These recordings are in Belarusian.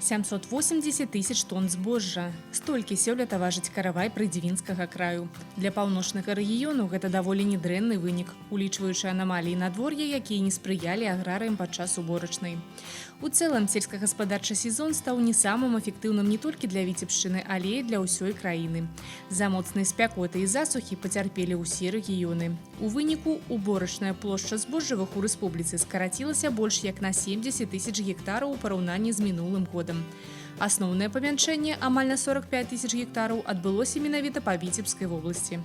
780 тысяч тонн збожжа. Столькі сёлета важыць каравай прыдзвінскага краю. Для паўночнага рэгіёну гэта даволі недрэнны вынік, улічваючы анамаліі надвор'я, якія не спрыялі аграрыям падчас уборачнай. У цэлым сельскагаспадарчы сезон стаў не самым эфектыўным не толькі для Віцебшчыны, але і для ўсёй краіны. З-за моцнай спякоты і засухі пацярпелі ўсе рэгіёны. У выніку уборачная плошча збожжавых у рэспубліцы скарацілася больш як на 70 тысяч гектараў у параўнанні з мінулым годам. Асноўнае памяншэнне, амаль на 45 тысяч гектараў, адбылося менавіта па Віцебскай вобласці.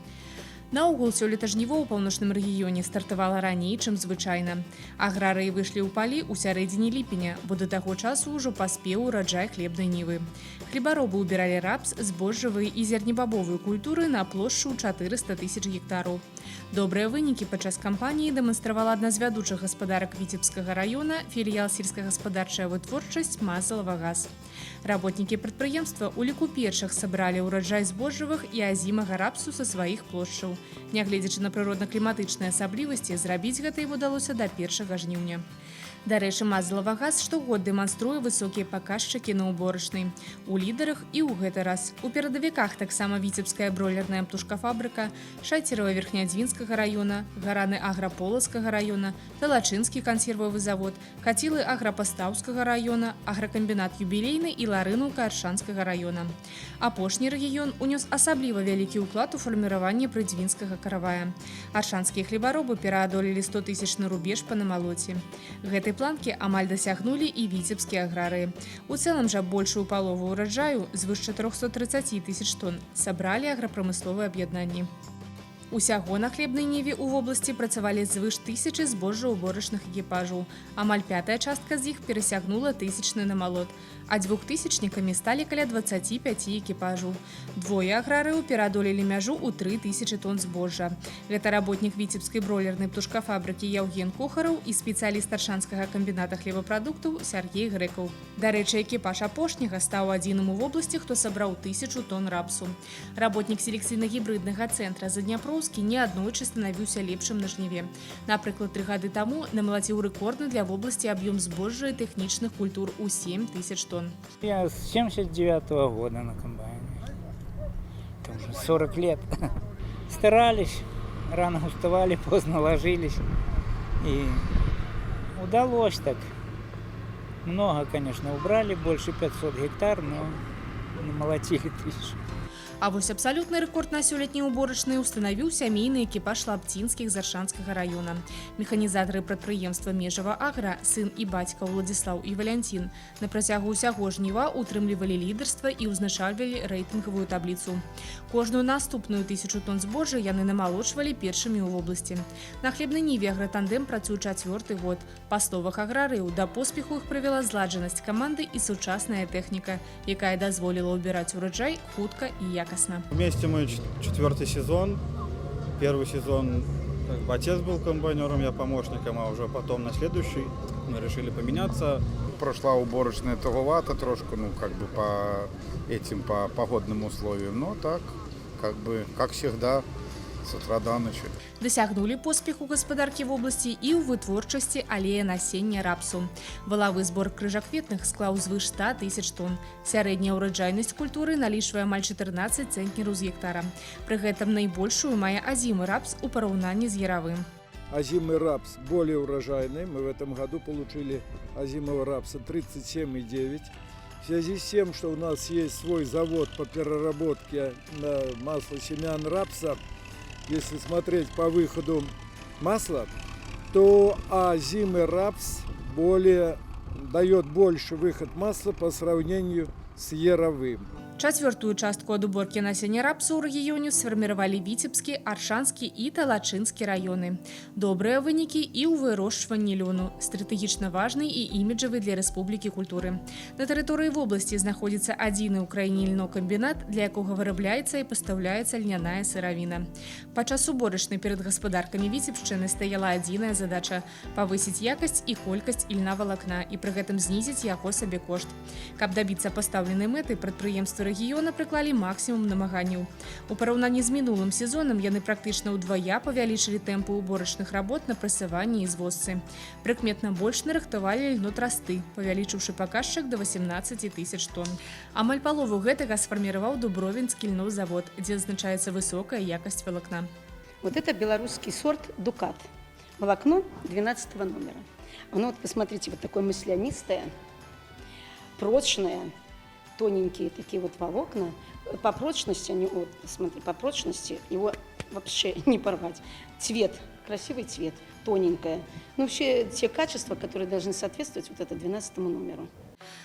Наогул сёлета жніво ў паўночным рэгіёне стартавала раней, чым звычайна. Аграрыі выйшлі ў палі ў сярэдзіне ліпеня, бо да таго часу ўжо паспеў ураджай хлебнай нівы. Хлебаробы ўбіралі рапс, збожжавыя і зернебабовыя культуры на плошчу ў 400 тысяч гектараў. Добрыя вынікі падчас кампаніі дэманстравала адна з вядучых гаспадарак Віцебскага раёна, філіял «Сельскагаспадарчая вытворчасць Мазалава газ». Работнікі прадпрыемства ў ліку першых сабралі ўраджай збожжавых і азімага рапсу са сваіх плошчаў. Нягледзячы на прыродна-кліматычныя асаблівасці, зрабіць гэта ім удалося да 1 жніўня. Дарэчы, Мазалава газ штогод дэманструе высокія паказчыкі на уборачнай. У лідарах і ў гэты раз. У перадавіках таксама Віцебская бройлерная птушкафабрыка, Шайцерава Верхнядзвінскага раёна, Гараны Агра Полацкага раёна, Талачынскі кансервавы завод, Кацілы Агра Пастаўскага раёна, агракамбінат «Юбілейны» і Ларынаўка Аршанскага раёна. Апошні рэгіён унёс асабліва вялікі ўклад у фарміраванне прыдзвінскага каравая. Аршанскія хлебаробы пераадолелі 100-тысячны рубеж па намалоце. Гэтай планкі амаль дасягнулі і віцебскія аграрыі. У цэлым жа большую палову ўраджаю, звыш 430 тысяч тонн, сабралі аграпрамысловыя аб'яднанні. Усяго на хлебнай ніве ў вобласці працавалі звыш 1000 збожжаўборачных экіпажаў. Амаль пятая частка з іх перасягнула тысячны намалот, а двухтысячнікамі сталі каля 25 экіпажаў. Двое аграрыяў пераадолелі мяжу ў 3000 тонн збожжа. Гэта работнік Віцебскай бройлернай птушкафабрыкі Яўген Кохараў і спецыяліст Аршанскага камбіната хлебапрадуктаў Сяргей Грэкаў. Дарэчы, экіпаж апошняга стаў адзіным у вобласці, хто сабраў 1000 тонн рапсу. Работнік селекцыйна-гібрыднага цэнтра «Задняпроўскі» неаднойчы станавіўся лепшым на жніве. Напрыклад, 3 гады таму намалаціў рэкордны для вобласці аб'ём збожжа і тэхнічных культур у 7 тысяч тонн. Я с 79-го года на комбайне. Это уже 40 лет. Старались, рано вставали, поздно ложились. И удалось так. Много, конечно, убрали, больше 500 гектар, но намолотили тысячу. А вось абсалютны рэкорд на сёлетняй уборачнай устанавіў сямейны экіпаж Лапцінскіх з Аршанскага раёна. Механізатары прадпрыемства «Межава Агра», сын і бацька Уладзіслаў і Валянцін, на працягу ўсяго жніва ўтрымлівалі лідарства і ўзначальвалі рэйтынгавую табліцу. Кожную наступную 1000 тонн збожжа яны намалочвалі першымі ў вобласці. На хлебнай ніве агратандэм працуе чацвёрты год. Па словах аграрыяў, да поспеху іх прывяла зладжанасць каманды і сучасная тэхніка, якая дазволіла ўбіраць ураджай хутка і якасна. Вместе мы четвертый сезон. Первый сезон как бы отец был комбайнером, я помощником, а уже потом на следующий мы решили поменяться. Прошла уборочная туговато трошку, ну, как бы по этим, по погодным условиям, но так, как бы, как всегда, с утра до ночи. Дасягнулі поспеху гаспадаркі вобласці і ў вытворчасці алея насення рапсу. Валавы збор крыжакветных склаў звыш 100 тысяч тонн. Сярэдняя ўраджайнасць культуры налічвае амаль 14 цэнтнераў з гектара. Пры гэтым найбольшую мае азімы рапс у параўнанні з яравым. Озимый рапс более урожайный. Мы в этом году получили озимого рапса 37,9. В связи с тем, что у нас есть свой завод по переработке масла семян рапса, если смотреть по выходу масла, то озимый рапс более, дает больше выход масла по сравнению с яровым. Чацвёртую частку ад уборкі насення рапсу ў рэгіёне сфарміравалі Віцебскі, Аршанскі і Талачынскі раёны. Добрыя вынікі і ў вырошчванні лёну, стратэгічна важнай і іміджавай для рэспублікі культуры. На тэрыторыі вобласці знаходзіцца адзіны ў краіне льнокамбінат, для якога вырабляецца і пастаўляецца льняная сыравіна. Падчас уборачнай перад гаспадаркамі Віцебшчыны стаяла адзіная задача — павысіць якасць і колькасць ільнавалакна і пры гэтым знізіць яго сабекошт. Каб дабіцца пастаўленай мэты, прадпрыемствы рэгіёна прыклалі максімум намаганняў. У параўнанні з мінулым сезонам яны практычна ўдвая павялічылі тэмпы уборачных работ на прэсаванні і звозцы. Прыкметна больш нарыхтавалі льнотрасты, павялічыўшы паказчык да 18 тысяч тонн. Амаль палову гэтага сфарміраваў Дубровінскі льнозавод, дзе адзначаецца высокая якасць валакна. Вот это белорусский сорт «Дукат». Волокно 12 номера. Оно, вот посмотрите, вот такое маслянистое, прочное, тоненькие такие вот волокна. По прочности, они, вот, смотри, по прочности его вообще не порвать. Цвет, красивый цвет, тоненькое. Ну, вообще те качества, которые должны соответствовать вот это 12 номеру.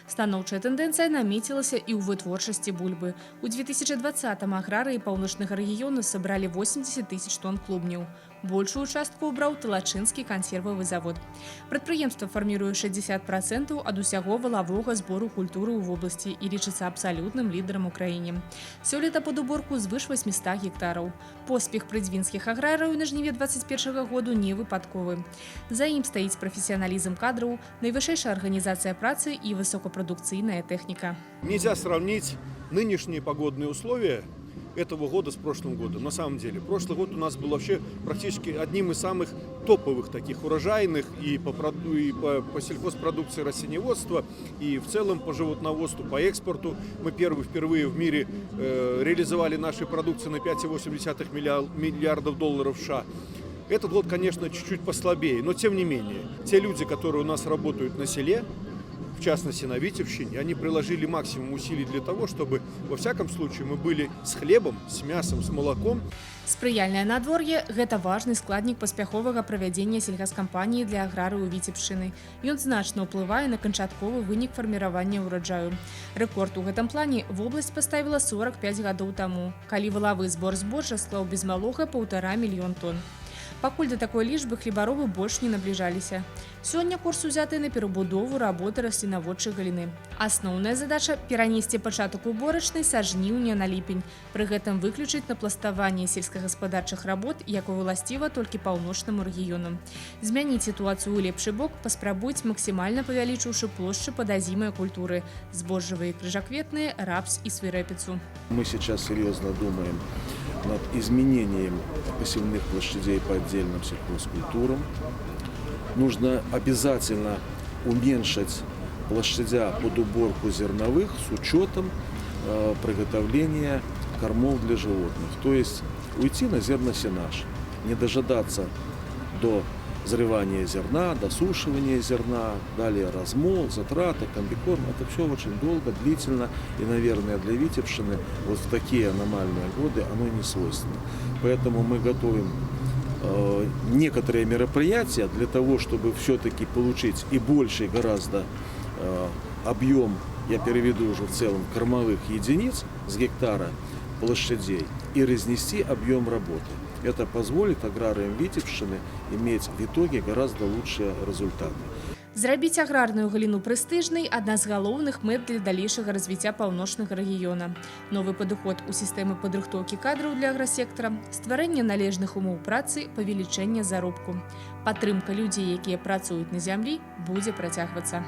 Станоўчая тэндэнцыя намецілася і ў вытворчасці бульбы. У 2020 аграрыі паўночнага рэгіёну сабралі 80 тысяч тонн клубняў. Большую частку ўбраў Талачынскі кансервавы завод. Прадпрыемства фарміруе 60% ад усяго валавога збору культуры ў вобласці і лічыцца абсалютным лідарам у краіне. Сёлета пад уборку звыш 800 гектараў. Поспех прыдзвінскіх аграрыяў на жніве 21 году не выпадковы. За ім стаіць прафесіяналізм кадраў, найвышэйшая арганізацыя працы і высокапрадукцыйная тэхніка. Нельзя сравнить нынешние погодные условия этого года с прошлым годом. На самом деле, прошлый год у нас был вообще практически одним из самых топовых таких урожайных и по сельхозпродукции растениеводства, и в целом по животноводству, по экспорту. Мы первые впервые в мире реализовали наши продукции на 5,8 миллиардов долларов США. Этот год, конечно, чуть-чуть послабее, но тем не менее, те люди, которые у нас работают на селе, в частности на Витебщине, они приложили максимум усилий для того, чтобы, во всяком случае, мы были с хлебом, с мясом, с молоком. Спрыяльнае надвор'е — гэта важны складнік паспяховага правядзення сельгаскампаніі для аграрыяў Віцебшчыны. Ён значна ўплывае на канчатковы вынік фарміравання ўраджаю. Рэкорд у гэтым плане вобласць паставіла 45 гадоў таму, калі валавы збор збожжа склаў без малога 1,5 мільён тонн. Пакуль да такой лічбы хлебаробы больш не набліжаліся. Сёння курс узяты на перабудову работы раслінаводчай галіны. Асноўная задача — перанесці пачатак уборачнай са жніўня на ліпень. Пры гэтым выключыць напластаванне сельскагаспадарчых работ, якое ўласціва толькі паўночнаму рэгіёну. Змяніць сітуацыю ў лепшы бок паспрабуюць, максімальна павялічыўшы плошчы пад азімыя культуры: збожжавыя, крыжакветныя, рапс і свірэпіцу. Мы сейчас серьезно думаем над изменением посевных площадей по отдельным сельхозкультурам. Нужно обязательно уменьшить площадя под уборку зерновых с учетом приготовления кормов для животных. То есть уйти на зерносенаж, не дожидаться до взрывания зерна, досушивания зерна, далее размол, затраты, комбикорм. Это все очень долго, длительно и, наверное, для Витебщины вот в такие аномальные годы оно не свойственно. Поэтому мы готовим некоторые мероприятия для того, чтобы все-таки получить и больший гораздо объем, я переведу уже в целом, кормовых единиц с гектара площадей и разнести объем работы. Это позволит аграриям Витебщины иметь в итоге гораздо лучшие результаты. Зрабіць аграрную галіну прэстыжнай — адна з галоўных мэт для далейшага развіцця паўночнага рэгіёна. Новы падыход у сістэмы падрыхтоўкі кадраў для аграсектара, стварэнне належных умоў працы, павелічэнне заробку. Падтрымка людзей, якія працуюць на зямлі, будзе працягвацца.